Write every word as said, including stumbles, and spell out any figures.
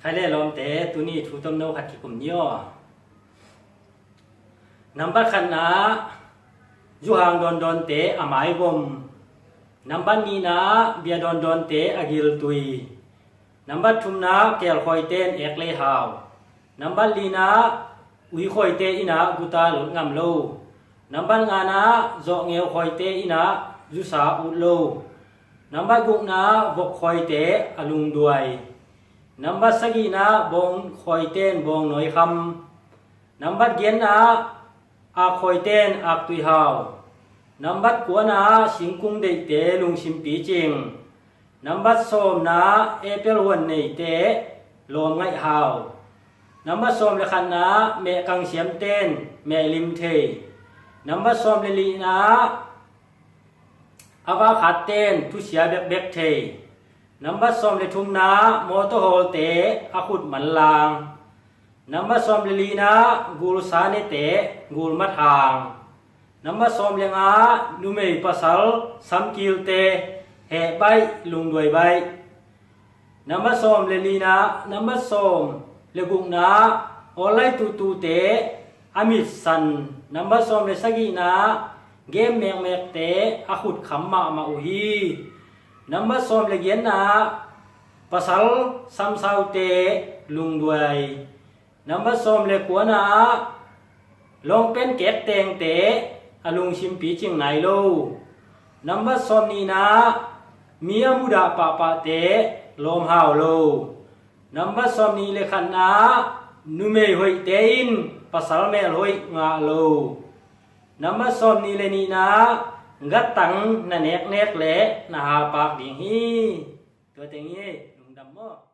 Khai le lawmte, tuni thu tomno khat kikum ni aw. Nambat khatna, zuhang dawndawnte a maivom. Nambat nihna, bia dawndawnte a giltui. Nambat thumna, kelkhawite in ek le hau. Nambat lina, uikhawite in ah guta lut ngam lo. Nambat ngana, zawhngeu khawite in ah zusa ut lo. Nambat gukna, vok khawite a lungduai. Nambat sagihna, bawng khawite in bawng nawi kham. Nambat giatna, ak khawite in aktui hau. Nambat kuana, singkung deihte lungsim picing. Nambat sawmna, apple huan neite lawm ngaih hau. Nambat sawm le khatna, mehkang siamte in mehlim thei. Nambat sawm le lihna, a vakhatte in thusia bekbek thei. Nambat sawm le thumna, mawtaw hawlte a khut manlang. Nambat sawm le lina, gulsa nete gulmat hang. Nambat sawm le nga, numei pasal samkilte heh baih lungduai baih. Nambat sawm le lina, nambat sawm le gukna, awllai tutute a mitsan. Nambat sawm le sagihna, game mekmekte a khut kham mahmah uh hi. Nambat sawm le giatna, pasal samsaute lungduai. Nambat sawm le kuana, lawngpen kektengte a lungsim picing nai lo. Nambat sawm nihna, mi a mudah pahpahte lawm hau lo. Nambat sawm nih le khatna, numei hoihte in pasal mel hoih ngah lo. Nambat sawm nih le nihna, gattang na neknek le na hapak ding hi. Tua teng hi, lungdam maw?